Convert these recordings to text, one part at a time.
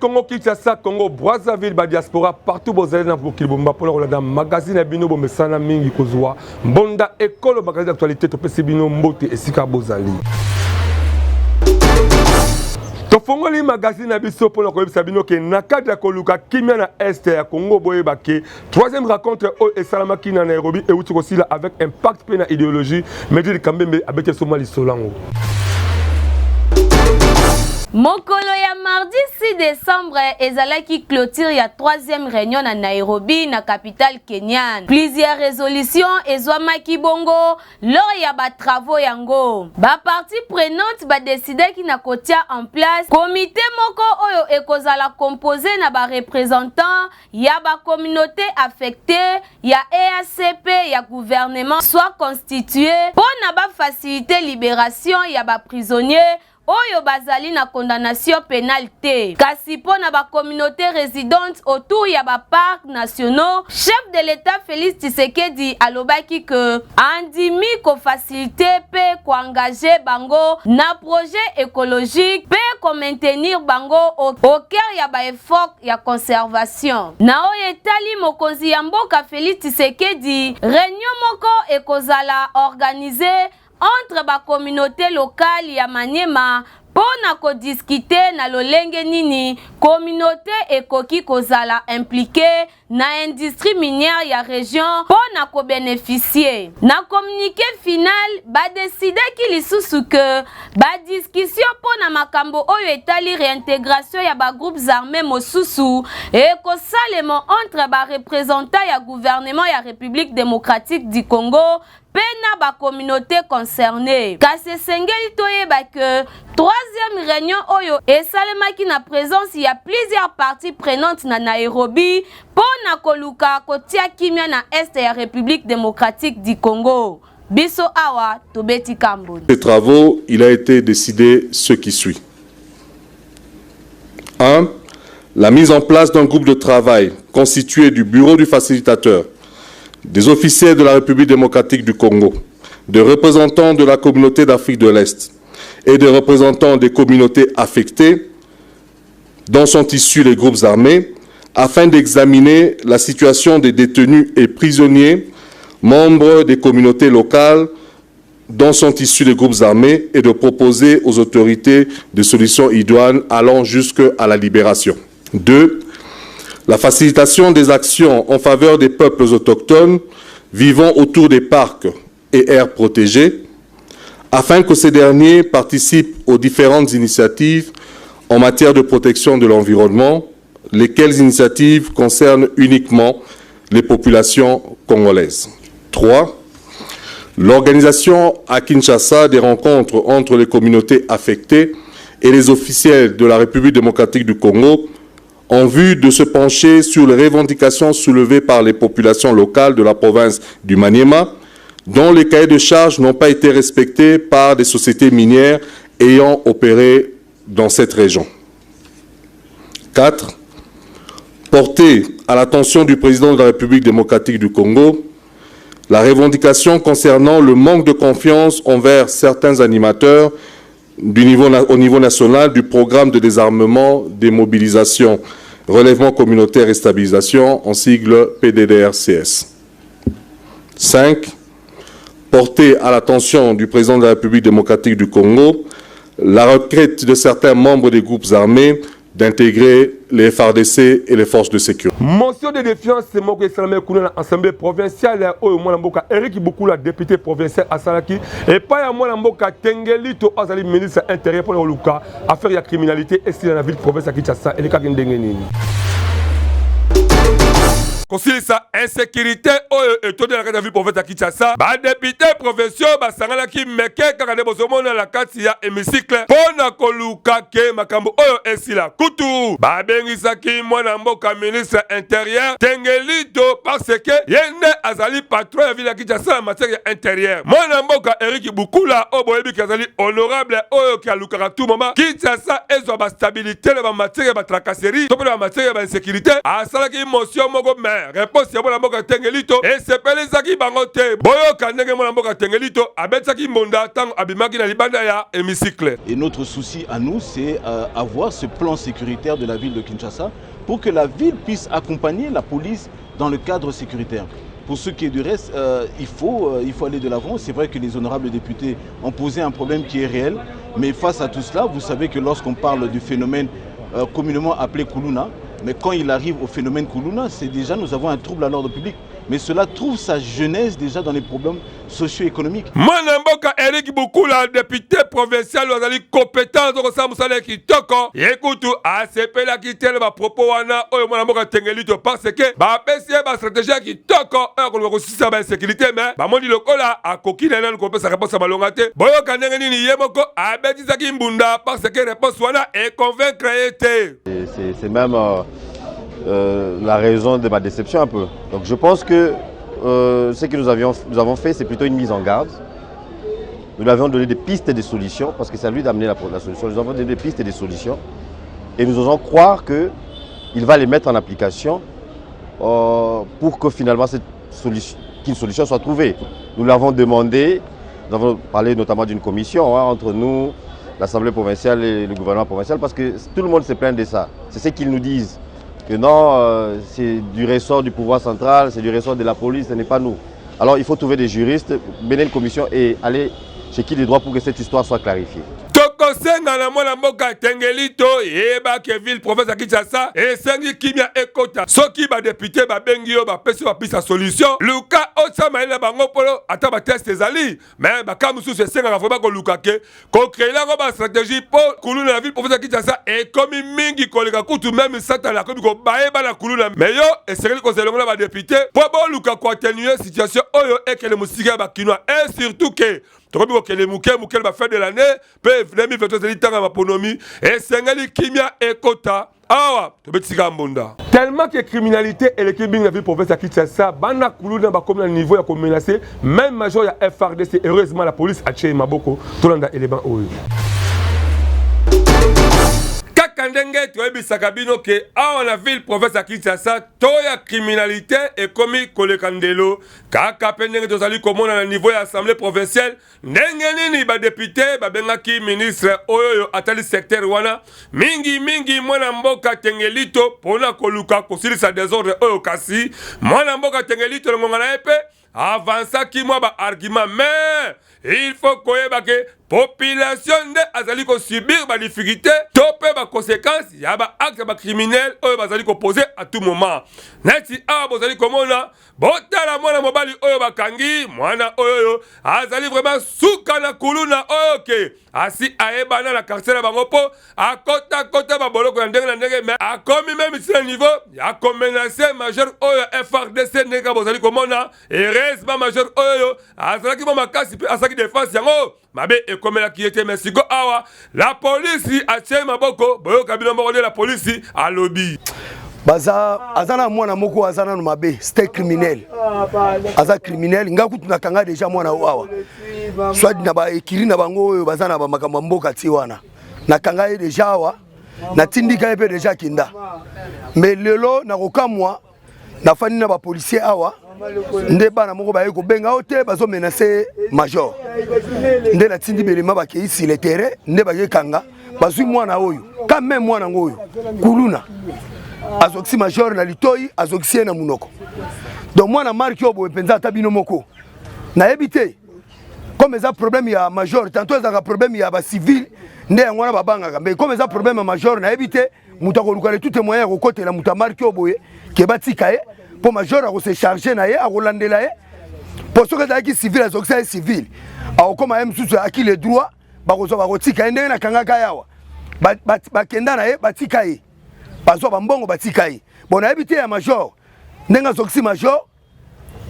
Congo Kinshasa, Congo Brazzaville, ba diaspora partout bozali na mokili bomba mpona kolanda magazine ya bino bomesana mingi kozwa mbonda ekolo magazine d'actualité. Topesi bino mbote esika bozali. Tofongoli magazine na biso mpona koyebisa bino ke na cadre ya koluka kimia na est ya Congo, boyeba ke troisième rencontre oyo esalamaki na Nairobi euti kosila avec impact mpe na idéologie. Medil Kambembe abeti biso mwa lisolo yango. Mokolo ya mardi 6 décembre ezalaki clôture ya troisième réunion na Nairobi, na capitale kenyane. Plusieurs résolutions ezwamaki bongo lors ya batravaux yango. Baparties prenantes badécidaki na kotia en place comité moko oyo ekozala composé na bareprésentant ya bacommunauté affectée ya EAC mpe ya gouvernement soit constitué mpo na bafaciliter libération ya baprisonnier oyo bazali na condamnation pénale te. Kasi mpo na bacommunauté résidente autour ya baparcs nationaux, chef de l'État Félix Tshisekedi alobaki ke andimi kofaciliter mpe koengager bango na projet écologique mpe komaintenir bango au cœur ya baeffort ya conservation. Na oyo etali mokonzi ya mboka Félix Tshisekedi, réunion moko ekozala organisée entre bacommunauté locale ya Maniema mpo na kodiscuter na lolenge nini communauté ekoki kozala impliquée na industrie minière ya région mpo na kobénéficier. Na communiqué final, badécidaki lisusu ke badiscussion mpo na makambo oyo etali réintégration ya bagroupes armés mosusu ekosalema entre bareprésentant ya gouvernement ya République démocratique du Congo mpe na bacommunauté concernée. Kasi esengeli toyeba ke troisième réunion oyo esalemaki na présence ya plusieurs parties prenantes na Nairobi mpo na koluka kotia kimia na est ya République démocratique du Congo. Biso awa tobeti kamboni. Ces travaux, il a été décidé ce qui suit. 1. La mise en place d'un groupe de travail constitué du bureau du facilitateur, des officiers de la République démocratique du Congo, des représentants de la communauté d'Afrique de l'Est et des représentants des communautés affectées dont sont issus les groupes armés, afin d'examiner la situation des détenus et prisonniers, membres des communautés locales dont sont issus les groupes armés et de proposer aux autorités des solutions idoines allant jusqu'à la libération. 2. La facilitation des actions en faveur des peuples autochtones vivant autour des parcs et aires protégées, afin que ces derniers participent aux différentes initiatives en matière de protection de l'environnement, lesquelles initiatives concernent uniquement les populations congolaises. 3. L'organisation à Kinshasa des rencontres entre les communautés affectées et les officiels de la République démocratique du Congo en vue de se pencher sur les revendications soulevées par les populations locales de la province du Maniema, dont les cahiers de charges n'ont pas été respectés par des sociétés minières ayant opéré dans cette région. 4. Porter à l'attention du président de la République démocratique du Congo la revendication concernant le manque de confiance envers certains animateurs au niveau national du programme de désarmement, démobilisation, relèvement communautaire et stabilisation, en sigle PDDRCS. 5. Porter à l'attention du président de la République démocratique du Congo la requête de certains membres des groupes armés d'intégrer les FARDC et les forces de sécurité. Motion de défiance moko esalamaki kuna na assemblée provinciale oyo mwana mboka Eric Bukula, député provincial, asalaki epai ya mwana mboka Tengeli to azali ministre intérieur mpona koluka affaire ya criminalité esila na ville province ya Kinshasa. Elekaki ndenge nini? Kosilisa insécurité oyo etondi na kati ya ville province ya Kinshasa, badéputé provinciaux basanganaki meke kaka nde bozomona na kati ya hémicycle mpo na koluka ke makambo oyo esila. Kutu babengisaki mwana mboka ministre intérieur Tengelito parce que ye nde azali patron ya ville ya Kinshasa na matière ya intérieur. Mwana mboka Eric Bukula oyo boyebi ke azali honorable oyo ke alukaka tout moment Kinshasa ezwa bastabilité na bamatière ya batracasserie to mpe na bamatière ya bainsécurité, asalaki motion moko mais Mais réponse ya mwana mboka Tengelito esepelisaki bango te. Boyoka ndenge mwana mboka Tengelito abetisaki mbonda ntango abimaki na libanda ya hémicycle. Et notre souci à nous, c'est avoir ce plan sécuritaire de la ville de Kinshasa pour que la ville puisse accompagner la police dans le cadre sécuritaire. Pour ce qui est du reste, il faut aller de l'avant. C'est vrai que les honorables députés ont posé un problème qui est réel, mais face à tout cela, vous savez que lorsqu'on parle du phénomène communément appelé Kuluna, mais quand il arrive au phénomène Kuluna, c'est déjà nous avons un trouble à l'ordre public. Mais cela trouve sa genèse déjà dans les problèmes socio-économiques. Mwana mboka Eric Bukula, député provincial oyo azali compétent, aza kosala mosala ya kitoko, ye kutu asepelaki te na bapropos wana oyo mwana mboka Tengelito, parce que bapesi ye bastratégie ya kitoko oyo akoluka kosisa bainsécurité, mais bamoni lokola akoki na nanu kopesa réponse ya malonga te. Boyoka ndenge nini ye moko abetisaki mbunda, parce que réponse wana econvaincre ye te. C'est même la raison de ma déception un peu. Donc je pense que ce que nous avons fait, c'est plutôt une mise en garde. Nous lui avions donné des pistes et des solutions, parce que c'est à lui d'amener la solution. Nous avons donné des pistes et des solutions. Et nous osons croire qu'il va les mettre en application pour que finalement cette solution, qu'une solution soit trouvée. Nous l'avons demandé, nous avons parlé notamment d'une commission, hein, entre nous, l'Assemblée provinciale et le gouvernement provincial, parce que tout le monde se plaint de ça. C'est ce qu'ils nous disent. Que non, c'est du ressort du pouvoir central, c'est du ressort de la police, ce n'est pas nous. Alors il faut trouver des juristes, mener une commission et aller chez qui de droit pour que cette histoire soit clarifiée. Tokosenga na mwana mboka Tengelito, yebake ville province ya Kinshasa esengi kimia ekota. Soki badéputé babengi yo, bapesi yo bapesa solution, luka otia mayele na bango mpolo ata bateste ezali. Mais baka mosusu esengaka vraiment koluka ke kocréer yango bastratégie, mpo kuluna na ville province ya Kinshasa ekomi mingi koleka kutu même Satana akomi kobayeba na kuluna. Mais yo esengeli kozala elongo na badéputé mpo boluka koatténuer situation oyo ekende mosika ya bakinois, et surtout ke tokomi kokende moke moke na bafin de l'année mpe 2023 ezali ntango ya maponomi. Esengeli kimia ekota. Awa tobetisika mbonda tellement que criminalité eleki mingi na ville province ya Kinshasa. Bana kuluna bakomi na niveau ya komenacer même major ya FARDC. Heureusement, la police atie maboko. Tolanda élément oyo. Kaka ndenge toyebisaka bino ke awa na ville province ya Kinshasa to ya criminalité ekomi koleka ndelo, kaka mpe ndenge tozali komona na niveau ya assemblée provinciale, ndenge nini badéputé babengaki ministre oyo oyo atali secteur wana, mingimingi mwana mboka Tengelito, mpona koluka kosilisa désordre oyo. Kasi mwana mboka Tengelito na ngonga na ye mpe avançaki mwa baargument, mais il faut koyeba ke population nde azali kosubir badifficulté to mpe baconséquence ya baacte ya bacriminel oyo bazali koposer à tout moment. Neti awa bozali komona, botala mwana mobali oyo bakangi. Mwana oyo oyo azali vraiment suka na kuluna oyo ke asi ayebana na quartier na bango, mpo akotakota baboloko ya ndenge na ndenge, mais akomi même ti na niveau ya komenacer major oyo ya FARDC. Ndenge kaka bozali komona, heureusement major oyo azalaki mwa makasi mpe asalaki défense, yango mabe ekomelaki ye te. Mais siko awa la polisi atie maboko. Boyoka bino moko nde la polisi alobi. Baza aza na mwana moko aza nano mabe, c'était criminel, aza criminel. Nga kutu nakanga déjà mwana oyo awa, soit na baekiri na bango oyo baza na bamakambo ya mboka ti wana, nakanga ye déjà awa, natindika ye mpe déjà akenda. Mais lelo nakokamwa, nafandi na bapolicier awa nde bana moko baye kobenga o te bazomenacer major. Nde natindi belema, bakei sur le terrain, nde bakekanga, bazwi mwana oyo. Quand même mwana ngo oyo kuluna azokisi major na litoi, azokisi ye na munoko. Donc mwana marki oyo boye mpenza, ata bino moko nayebi te comme eza problème ya major. Tantôt ezalaka problème ya bacivile, nde yango wana babangaka, mais comme eza problème ya major, nayebi te moto akoluka le tout moyen ya kokotela moto amarki oyo boye ke batika ye, mpo major akose charger na ye, akolandela ye. Mpo soki ezalaki civile, azokisa ye civile, akokóma ye mosusu aki le droit, bakozwa, bakotika ye. Ndenge nakangaka ye awa, bakenda na ye, batika ye, bazwa bambongo, batika ye. Bon, nayebi te ya major, ndenge azokisi major,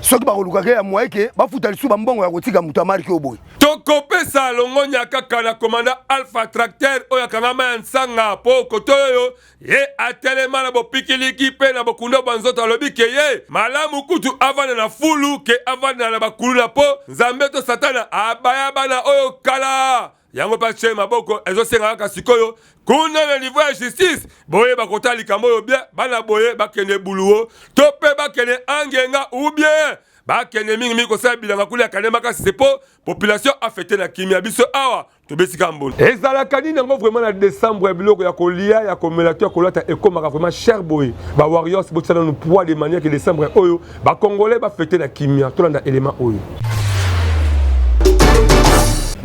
soki bakolukaka ya moye ke bafuta lisusu bambongo ya kotika moto amarki oyo boye. Tokopesa longonya kaka na commandant Alpha Tracteur oyo akangama ya Nsanga, mpo koto oyo ye atelema na bopikiliki mpe na bokunda bwa nzoto. Alobi ke ye malamu kutu avanda na fulu ke avanda na bakuluna, mpo Nzambe to Satana abaya bana oyo kala. Yango mpe atie maboko, ezosenga kaka sikoyo kuna na niveau ya justice boyeba kotala likambo oyo bien. Bana boye bakende buluwo to mpe bakende Angenga ou bien bakende mingimingi kosala bilanga kuna ya kande makasi, se mpo population afete na kimia. Biso awa tobesika mbula. Ezalaka nini yango vraiment na décembre ya biloko ya kolia, ya komela to ya kolata ekomaka vraiment cher boye? Ba Warriors, botia nanu poids de manière que décembre oyo Bacongolais bafete na kimia. Tolanda élément oyo.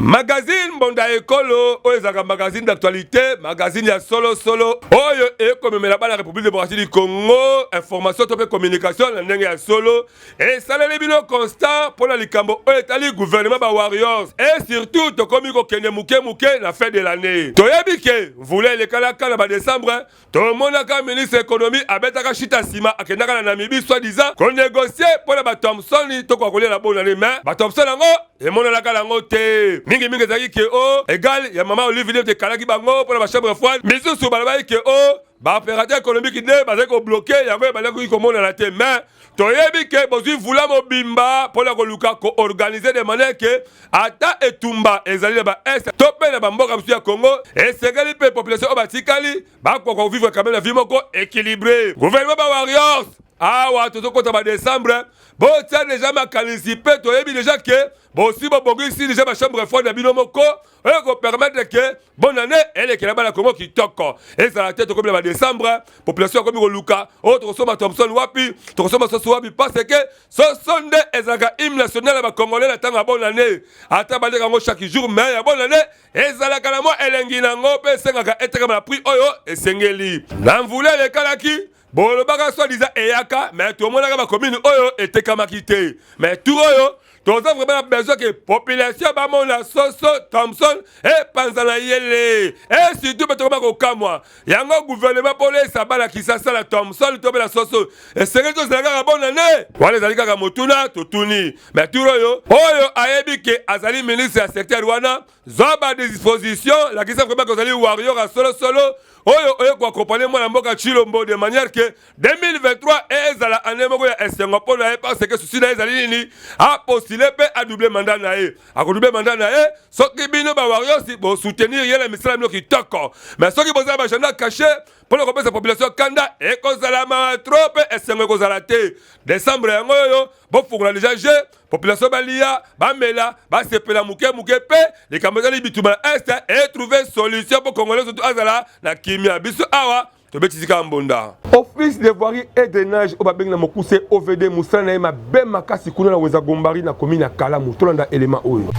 Magazine Mbonda Ekolo, oyo ezalaka magazine d'actualité, magazine ya solosolo oyo ekomemela bana République démocratique du Congo information to mpe communication na ndenge ya solo, esaleli bino constat mpo na likambo oyo etali gouvernement ba Warriors. Et surtout tokomi kokende moke moke na fin de l'année. Toyebi ke mvula elekalaka na badécembre. Tomonaka ministre économie abetaka shita nsima, akendaka na Namibie soi-disant konégocier mpo na bathomson tokoka kolia na bonane, mais bathomson yango emonanaka nango te. Mingimingi ezalaki ke o égal ya mama Olive nde ekalaki bango mpo na bachambre froide. Misusu balobaki ke o baopérateur économique nde bazali kobloquer yango, ebandaki komonana te. Mais toyebi ke bozwi vula mobimba mpo na koluka koorganiser de manière ke ata etumba ezali na baest to mpe na bamboka mosusu ya Congo, esengeli mpe population oyo batikali bakoka kovivre quand même na vie moko équilibré. Gouvernement ba Warriors, awa tozokota badécembre, botia déjà makanisi mpe toyebi déjà ke bosi bobongisi déjà bachambre froide na bino moko oyo kopermettre ke bonne année elekela bana Kongo kitoko. Ezala te tokomi na badécembre, population akomi koluka oyo tokosomba thomson wapi, tokosomba soso wapi, parce que soso nde ezalaka hymne national ya Bacongolais na ntango ya bonne année. Ata baleka yango chaque jour, mais ya bonne année ezalaka na mwa elengi nango mpe esengaka etekama na prix oyo esengeli. Na mvula elekalaki, bolobaka soi-disant eyaka, mais tomonaka bacommune oyo etekamaki te. Mais tour oyo toza vraiment na besoin ke population bamona soso thomson epanza na yele. E surtout mpe tokoma kokamwa yango, gouvernement mpo bana Kisasa na thomson to mpe na soso, esengeli tozala kaka bonane wana? Ezali kaka motuna totuni. Mais tour oyo, oyo ayebi ke azali ministre ya secteur wana, zwa badisposition, lakisa vraiment ke ozali warrior ya solosolo oyo oyo koaccompagner mwana mboka Chilombo de manière ke 2023 ezala année moko ya esengo mpo na ye, parce que souci na ye ezali nini? Apostule mpe adouble mandat na ye. Akodouble mandat na ye soki bino bawarriors bosoutenir ye na misala bino kitoko. Mais soki bozala baagenda caché mpona kopesa population kanda, ekozala mawa trop mpe esengo ekozala te. Décembre yango oyo, bofungola déjà jeu, population balia, bamela, basepela moke moke mpe likambo ezali bitumba na est etrouve solution mpo Congolais surtout azala na kimia. Biso awa tobetisika mbonda. Office de voirie et drainage, oyo babengi na mokuse OVD, mosala na ye mabe makasi kuna na wenza Gombari na commune ya Kalamu. Tolanda elema oyo.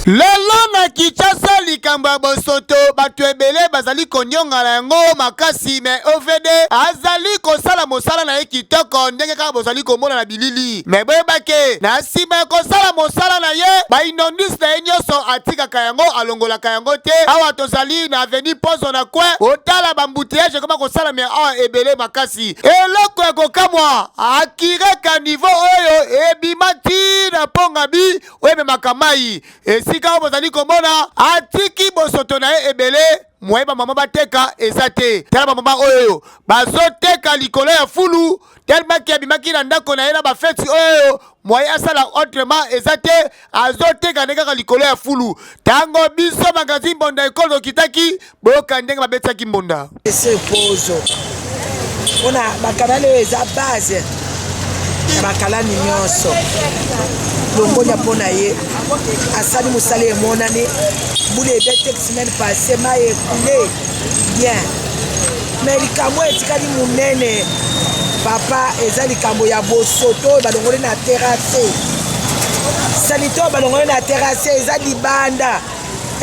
Lelo na Kinshasa, likambo ya bosoto, bato ebele bazali konyongana yango makasi. Mais OVD azali kosala mosala na ye kitoko ndenge kaka bozali komona na bilili. Mais boyebake, na nsima ya kosala mosala na ye, bainondis na ye nyonso atikaka yango, alongolaka yango te. Awa tozali na avenue Pozo na coin, otala baembouteillage ekoma kosalama awa ebele makasi. Eloko ya kokamwa, akireka niveau oyo ebima ti na pongabi oyo ememaka mai. Esika oyo bozali komona, atiki bosoto na ye ebele. Mwaye bamama bateka eza te. Tala bamama oyo bazoteka likolo ya fulu, telemaki abimaki na ndako na ye na bafeti oyo, mwaye asala autrement eza te, azoteka nde kaka likolo ya fulu. Ntango biso magazine Mbonda Ekolo tokitaki, boyoka ndenge babetiaki mbonda. Ese pozo mpona bakanali oyo eza base ya bakalani nyonso. Longonya mpo na ye, asali mosala emonani. Mbula ebete semaine passée, mai ekule bien. Mais likambo oyo etikali monene, papa, eza likambo ya bosoto oyo balongoli na terrasse, saleté oyo balongoli na terrasse eza libanda.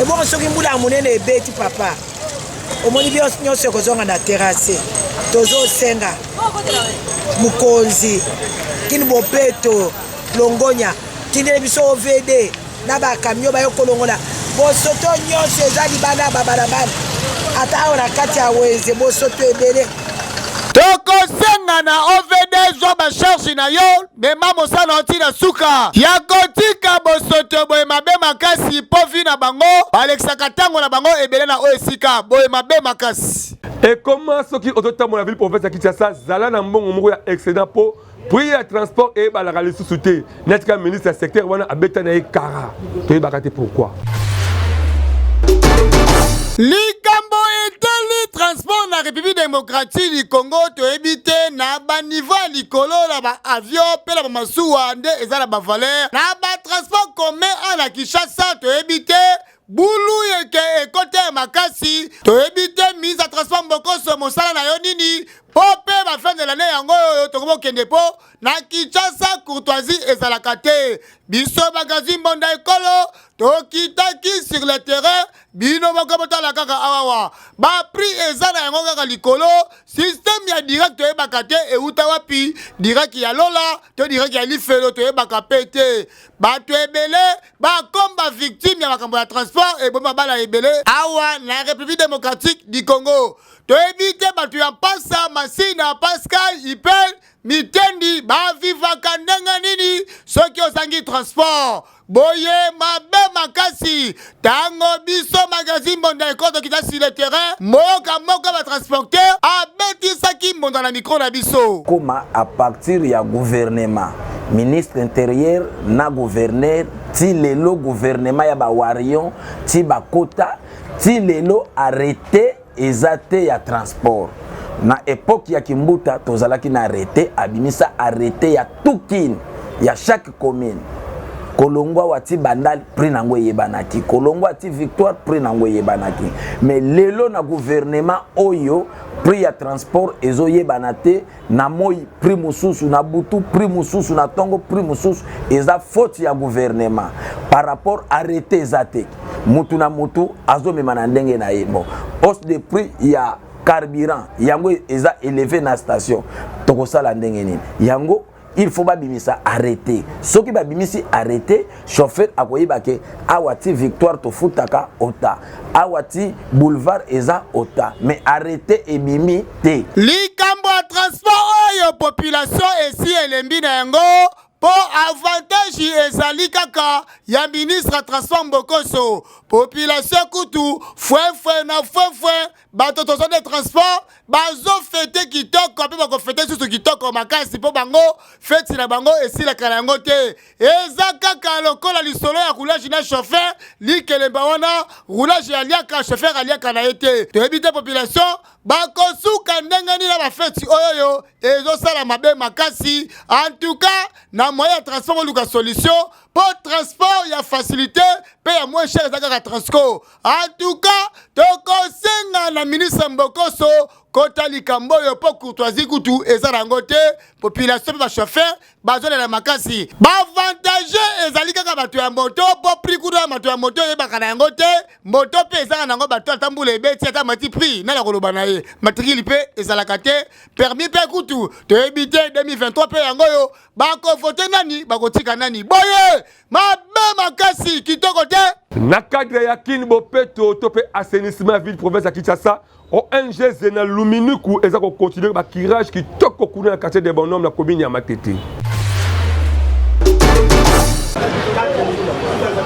Ebongo soki mbula ya monene ebeti, papa, omoni nyonso ekozonga na terrasse. Tozosenga mokonzi kini bopeto, longonya, tindele biso OVD na bakamio bayo kolongola bosoto nyonso eza libanda ya babalabala, ata awa na kati ya wenze bosoto ebele. Tokosenga na OVD, zwa bacharge na yo, mema mosala oti na suka ya kotika bosoto boye mabe makasi, mpo vie na bango balekisaka ntango na bango ebele na oyo esika boye mabe makasi. Ekoma soki ozotambola ville province ya Kinshasa, zala na mbongo moko ya excédent mpo Prix ya transport eyebalaka lisusu te. Neti kaka ministre ya secteur wana abeta na ye kara. Toyebaka te pourquoi. Likambo etali transport na Republique democratique du Congo toyebi te na ba niveau ya likolo na ba avion mpe na ba masuwa nde eza na ba valeur na ba transport commun awa na Kinshasa toyebi te bulu eke ekota ya makasi toyebi te ministre ya transport Mbokoso mosala na yo nini mpo mpe ba fin de l'année yango oyo tokomi kokende mpo na Kinshasa courtoisie ezalaka te biso magazine mbonda ekolo tokitaki sur le terrain bino moko botala kaka awawa ba prix eza na yango kaka likolo système ya direct toyebaka te euta wapi direct ya lola to direct ya lifelo toyebaka mpe te bato ebele bakomba victime ya makambo ya transport ebomi mabala ebele awa na République démocratique du Congo toyebi te bato ya mpasa masina pascal ipel mitendi bavivaka ndenge nini soki ozangi transport boye mabe makasi ntango biso magazine mbonda ekoto kita sur le terrain mboka moko ya batransporteur abetisaki mbonda na mikro na biso koma à partir ya gouvernement ministre intérieur na gouverneur ti lelo gouvernement ya bawarion ti bakota ti lelo arrete eza te ya transport na epoque ya kimbuta tozalaki na arrete abimisa arrete ya tukin ya chaque commune kolongwa wa ti bandal prix nango eyebanaki kolongwa ti victoire prix nango eyebanaki mais lelo na gouvernement oyo prix ya transport ezoyebana te na moi prix mosusu na butu prix mosusu na ntongo prix mosusu eza faute ya gouvernement par rapport arrete eza te mutu na mutu azomema na ndenge na ye bon hausse de prix ya carburant yango eza élevé na station tokosala ndenge nini yango il faut babimisa arrete soki babimisi arrete chauffeur akoyeba ke awa ti victoire tofutaka ota awa ti boulevard eza ota mais arrete ebimi te. Likambo ya transport oyo population esi elembi na yango mpo avantage ezali kaka ya ministre ya transport Mbokoso. Population kutu fwefwe na fwefwe bato toza nde transport bazofete kitoko mpe bakofete susu kitoko makasi mpo bango feti na bango esilaka na yango te eza kaka lokola lisolo ya roulage na chauffeur likelemba wana roulage aliaka chauffeur aliaka na ye te toyebi te population bakosuka ndenge nini na bafeti oyoyo ezosala mabe makasi en tout cas na moyen ya transport boluka solution mpo transport ya facilité mpe ya moins cher eza kaka transco En tout cas, tokosenga na ministre Mbokoso kota likambo oyo mpo courtoisie kutu eza nango te population mpe bachauffeur bazolela makasi baavantage ezali kaka bato ya moto mpo prix kutu ya bato ya moto eyebaka na yango te moto mpe ezanga nango bato ata mbula ebeti ata mati prix nani akoloba na ye matrikili mpe ezalaka te permis mpe kutu toyebi te 2023 mpe yango oyo bakovote nani bakotika nani boye mabe makasi kitoko te. Na cadre ya Kin Bopeto to pe assainissement ya ville province ya Kinshasa, ONG Zena Luminuku eza ko continuer ba curage kitoko kuna na quartier des Bonhommes na commune ya Matete.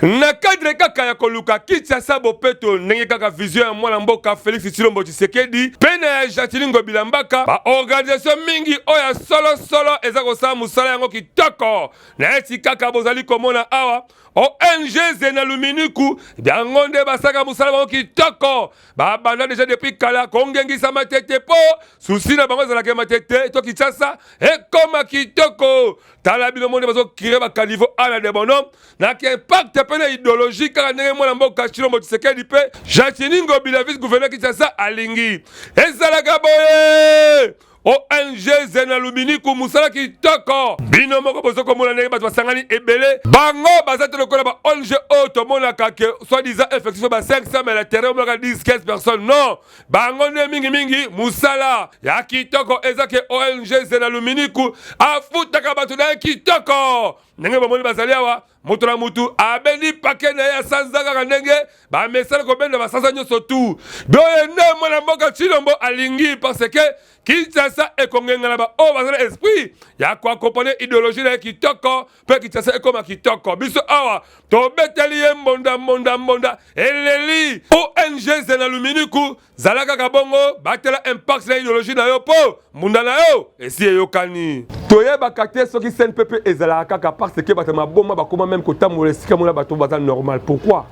Na cadre kaka ya koluka Kinshasa bopeto ndenge kaka vision ya mwana mboka Felix Tshilombo Tshisekedi mpe na ya Gentiny Ngobila Mbaka, ba organisation mingi oyo ya solo solo eza kosala mosala yango kitoko Neti kaka bozali komona awa ONG Zena Luminiku yango nde basaka mosala bango kitoko babanda deja depuis kala kongengisa matete po susi na bango ezalaka ya matete to Kinshasa ekoma kitoko tala bino monde bazokire bakanivo ala de bonhomme na impact mpe na idéologie kaka ndenge mwana mboka Tshilombo Tshisekedi mpe Gentiny Ngobila vice gouverneur Kinshasa alingi ezalaka boye ONG Zena Luminiku mosala kitoko. Bino moko bozo komona ndenge bato basangani ebele. Bango baza te lokola ba ONG oyo tomonaka ke soit disant effectif ba 500 mais la terrain omonaka 10 15 personnes. Non, bango nde mingi mingi mosala ya kitoko eza ke ONG Zena Luminiku afutaka bato na ye kitoko. Ndenge bomoni bazali awa moto na motu abendi pake na ye ya sanza kaka ndenge bamesana kobenda basanza nyonso tu boye nde mwana mboka Tshilombo alingi parce que Kinshasa ekongenga na baoyo baza na esprit ya koakompanye ideologie na ye kitoko mpe Kinshasa ekoma kitoko. Biso awa tobeteli ye mbonda mbonda mbonda eleli. ONG Zena Luminiku, zala kaka bongo, batela impact na ideologie na yo mpo mbunda na yo esi eyokani. Toyebaka te soki CNPP ezalaka kaka parce que bato ya maboma bakoma meme kotambola esika mona bato baza normal. Pourquoi?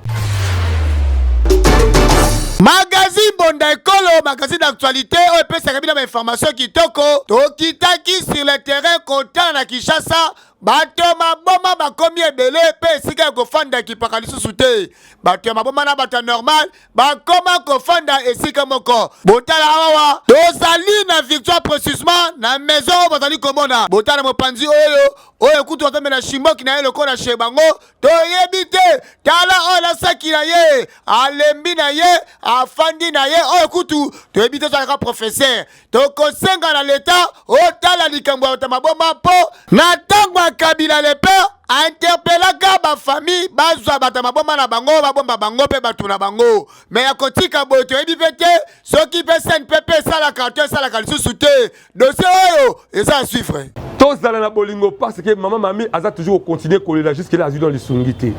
Magazine Bonda Ekolo, magazine d'actualité oyo epesaka bino ba information kitoko. Tokitaki sur le terrain kotala na Kinshasa, bato maboma bakomi ebele mpe esika ya kofanda ekipaka lisusu te. Bato ya maboma na bato ya normal bakoma kofanda esika moko. Botala awa, tozali na Victoire precisement na maison oyo bozali komona. Botala mopanzi oyo, oyo kutu azomela shimboki na ye lokola chez bango toyebi te. Tala oyo na saki na ye, alembi na ye, afandi na ye, oyo kutu toyebi te azalaka professeur. Tokosenga na leta otala likambo ya bato maboma, mpo na ntango ya Kabila le père ainterpelaka bafamille bazwa bato maboma na bango, babomba bango mpe bato na bango. Me ya kotika boye toyebi mpe te soki mpe CNPP esalaka to esalaka lisusu te. Dossier oyo eza à suivre. Tozala na bolingo parce que mama mami aza toujours kocontinue kolela jusque là azwi dans lisungi te.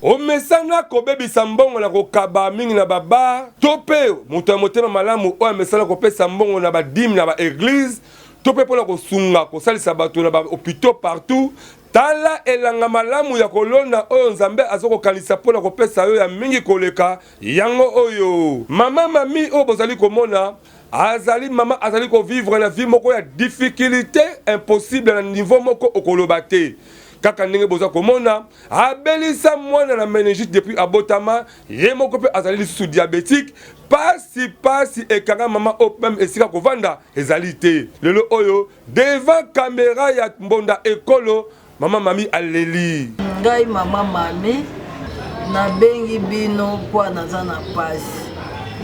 Omesana kobebisa mbongo na kokaba mingi na ba bar to mpe moto ya motema malamu oyo amesana kopesa mbongo na ba dime na ba eglise to mpe mpo na kosunga kosalisa bato na ba hopitaux partout. Tala elanga malamu ya kolona oyo Nzambe aza kokanisa mpo na kopesa yo ya mingi koleka yango oyo. Mama Mami oyo bozali komona azali mama azali ko vivre na vie moko ya difficulite impossible na niveau moko okoloba te. Kaka ndenge boza komona abelisa mwana na meningite depuis abotama, ye moko mpe azali lisusu diabetique. Pasi pasi ekanga mama oyo meme esika kovanda ezali te. Lelo oyo Devant camera ya mbonda ekolo mama mami aleli. Ngai mama mami nabengi bino mpo naza na pasi,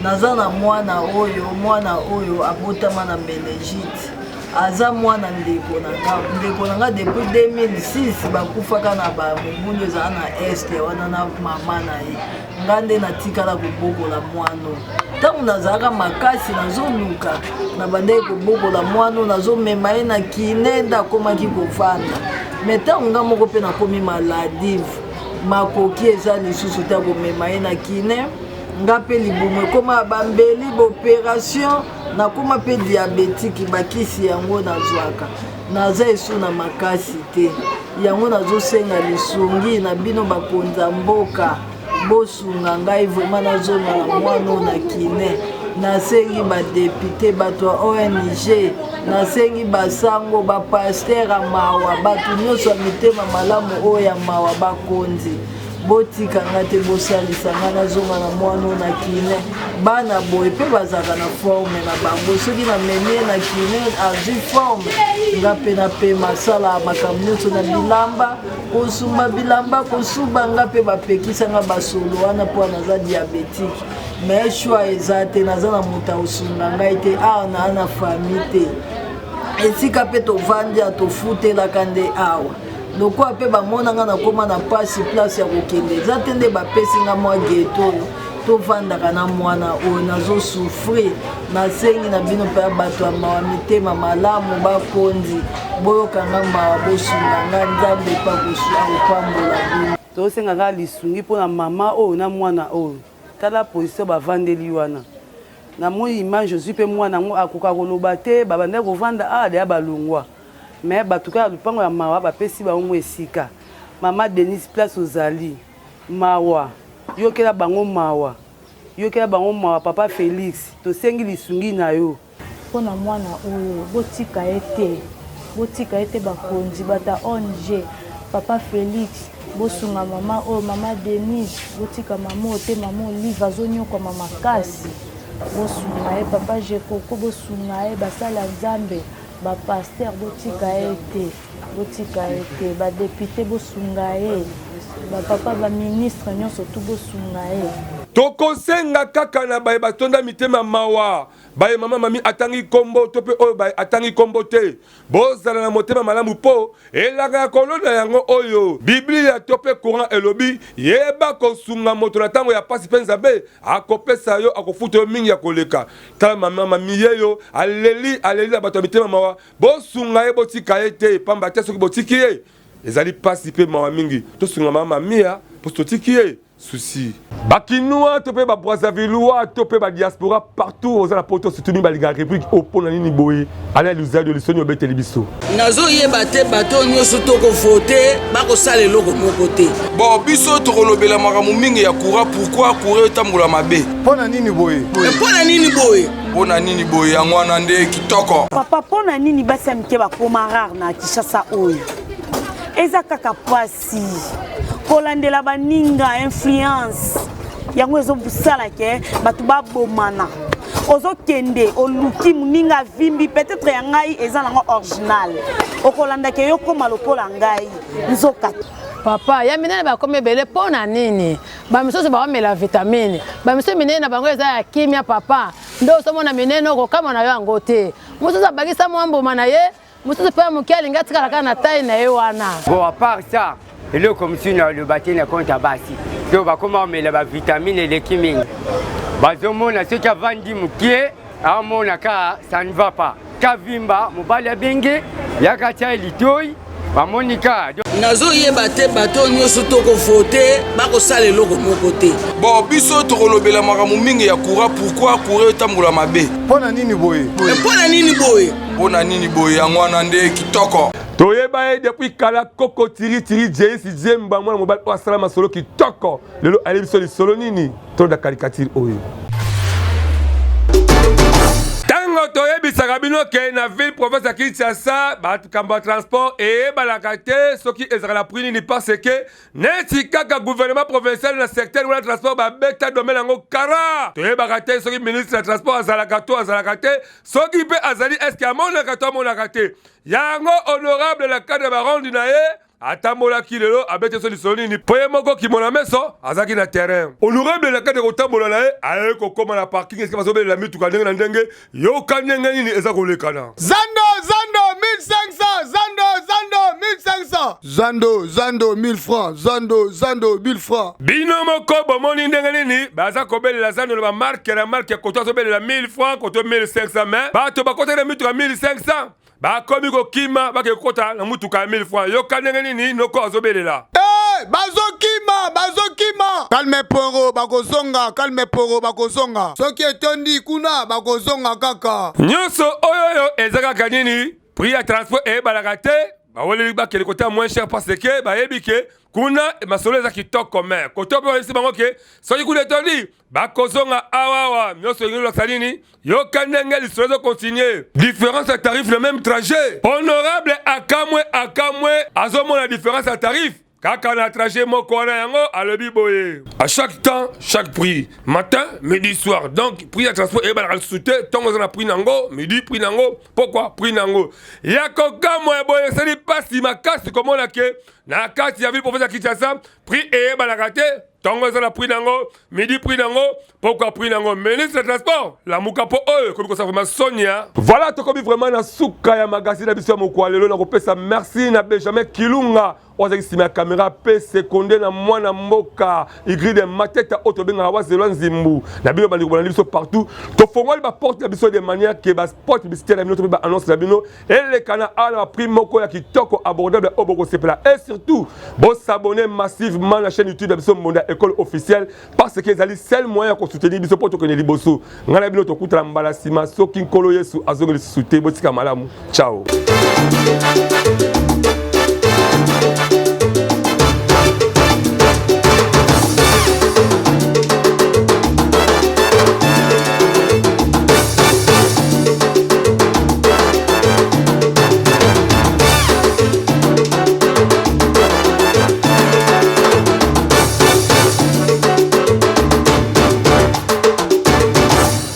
naza na mwana oyo, mwana oyo abotama na meningite, aza mwana ndeko na nga, ndeko na nga depuis 2006 bakufaka na ba mobulu ezala na est wana na mama na ye. Nga nde natikala kobokola mwana oyo. Ntango nazalaka makasi nazoluka, nabandaki kobokola mwana oyo, nazomema ye na kine nde akomaki kovanda. Me ntango nga moko mpe nakomi maladive, makoki eza lisusu te ya komema ye na kine. Nga mpe libumu ekoma ya bambeli, baoperation, nakoma mpe diabetike, bakisi yango nazwaka. Naza esu na makasi te, yango nazosenga lisungi na bino bakonzi ya mboka, bosunga ngai vraiment nazonga na mwana oyo na kine. Nasengi badepute, bato ya ONG, nasengi basango, bapaster ya mawa, bato nyonso ya mitema malamu oyo ya mawa, bakonzi botika nga te, bosalisa nga nazonga na mwana oyo na kine. Bana boye mpe bazalaka na forme na bango, soki namemi ye na kine azwi forme, nga mpe napema, asala makambo nyonso na bilamba, kosumba bilamba, kosuba, nga mpe bapekisa nga basolo wana mpo naza diabetike. Mais choix eza te, naza na moto akosunga ngai te awa, naa na famille te, esika mpe tovandi ya tofutelaka nde awa. Lokola mpe bamona nga nakoma na pasi, place ya kokende eza te, nde bapesi nga mwa ghetto oyo tovandaka na mwana oyo, nazosouffrir. Nasengi na bino mpe bato ya mawa, mitema malamu, bakonzi, boyoka nga mawa, bosunga nga, Nzambe mpe akopambola bino. Tozosenga kaka lisungi mpo na mama oyo na mwana oyo. Tala position bavandeli wana. Namoni image ozwi mpe mwana yango akoka koloba te, babandaki kovanda awa deya balongwa. Mais bato kaka lupango ya mawa bapesi bango mwa esika. Mama Denise place ozali mawa, yokela bango mawa, yokela bango mawa papa Felix, tosengi lisungi na yo. Mpo na mwana oyo botika ye te, botika ye te bakonzi, bato ya ong, papa Felix bosunga mama oyo, mama Denise botika mama oyo te, mama Olive azonyokwama makasi, bosunga ye, papa Jekoko bosunga ye, basali ya Nzambe. Ba pasteur botika ye te, botika ye te, ba depute bosunga ye, ba papa ba ministre nyonso tout bosunga ye. Tokosenga kaka na baye batonda mitema mawa, baye mama Mami atangi kombo to pe oyo baye atangi kombo te, bozala na motema malamu mpo elaka ya kolona yango oyo Biblia to pe Coran elobi, yeba kosunga moto na tango ya pasi pe Nzambe akopesa yo, akofuta yo mingi ya koleka. Tala mama Mami yeyo aleli, aleli na bato ya mitema mawa, bosunga ye, botika ye te, pamba te soki botiki ye ezali pasi pe mawa mingi. Tosunga mama Mami po totiki ye. Souci. Ba kinois to pe ba brazzavillois to pe ba diaspora partout oza na poto surtout mingi balingaka république oyo pona nini boye ala luzado lisoni obeteli biso. Nazoyeba te bato oyo nyonso tokovote bakosala eloko moko te. Bon biso tokolobela makambo mingi ya courant pourquoi courant etambola mabe. Mpo na nini boye? Mpo na nini boye? Mpo na nini boye? Yango wana nde kitoko. Papa mpo na nini basi ya mike bakoma rare na Kinshasa oyo? Eza kaka pasi. Si kolandela baninga influence yango ezosala ke bato babomana ozokende oluki moninga avimbi peut-être ya ngai eza nango original okolanda ke yo koma lokola ngai nzoka papa ya minene bakomi ebele mpo na nini bamisusu baomela vitamine bamisusu minene na bango eza ya kimia papa nde ozomona minene okokamwa na yo yango te mosusu abakisa mwa mbuma na ye mosusu mpe moke alingi atikala kaka na taille na ye wana. Bon, à part ça, eloko mosusu naloba te na compte ya basi to bakoma komela bavitamine eleki mingi, bazomona soki avandi mokie amona ka ça ne va pas, kavimba mobali abenge yaka tia ye litoi bamoni ka. Nazoyeba te bato oyo nyonso tokovote bakosala eloko moko te. Bon biso tokolobela makambo mingi ya courant pourquoi courant etambola mabe. Mpo na nini boye? Mpo na nini boye? Mpo na nini boye? Yango wana nde kitoko. Toyeba ye depuis kala koko tiri tiri Jeisi Jemba mwana mobali oyo asala masolo kitoko lelo ayebi biso lisolo nini tolanda caricature oyo. Ntango toyebisaka bino ke na ville province ya Kinshasa makambo ya transport eyebanaka te soki ezalaka na prix nini parce que neti kaka gouvernement provincial na secteur wana transport babeta domaine yango kara toyebaka te soki ministre ya transport azalaka to azalaka te soki mpe azali eske amonaka to amonaka te yango honorable na cadre ya baronde na ye atambolaki lelo abeti biso lisolo nini mpo ye moko kimona meso azalaki na terrain honorable na cadre ya kotambola na ye aye kokoma na parking esika bazobelela mituka ndenge na ndenge yoka ndenge nini eza kolekana Zando, zando, 1500, zando, zando, 1500. Zando, zando, 1000 francs, zando, zando, 1000 francs. Bino moko bomoni ndenge nini baza kobelela zando na bamarke na marke, koto azobelela 1000 francs, koto 1500, mais bato bakotaki na mituka 1500 bakomi kokima bake kokota na motuka ya 1000 francs. Yoka ndenge nini noko azobelela. Eh, bazokima, bazokima. Calme poro, bakozonga, calme poro, bakozonga. Soki etondi kuna, bakozonga kaka. Nyonso oyo oyo eza kaka nini? Prix ya transport eyebanaka te, baweleli bakende kota moins cher parce que bayebi ke kuna masolo eza kitoko, mais koto mpe bayebisi bango ke soki kuna etondi bakozonga awawa. Nyonso elingi kolakisa nini? Yoka ndenge lisolo ezo continuer. Différence ya tarif na même trajet. Honorable akamwe akamwe azomona différence ya tarif kaka na trajet moko wana, yango alobi boye: à chaque temps chaque prix, matin midi soir. Donc prix ya transport eyebanaka lisusu te, ntongo eza na prix nango, midi prix nango, pokwa prix nango. Ya kokamwa ya boye esali mpasi makasi komona ke na kati ya ville province ya Kinshasa prix eyebanaka te, ntongo eza na prix nango, midi prix nango, pokwa prix nango. Ministre ya transport lamuka mpo oyo ekomi kosala vraiment sonia. Voilà, tokomi vraiment na suka ya magazine na biso ya mokwa lelo. Na kopesa merci na Benjamin Kilunga oyo azalaki nsima ya kamera mpe sekonde na mwana mboka Igride Mateta oyo tobengaka Wazelwa Nzimbu. Na bino bandeko bolandi biso partout, tofongoli baporte na biso de manière ke baspot publicitaire na bino to mpe baannonce na bino eleka na awa na baprix moko ya kitoko abordable oyo bokosepela. Et surtout bosabonne massivement na chaîne YouTube ya biso Mbonda École Officielle parce que ezali seul moyen ya kosoutenir biso mpo tokende liboso. Ngai na bino tokutana mbala nsima soki Nkolo Yesu azongi lisusu te. Botika malamu, ciao.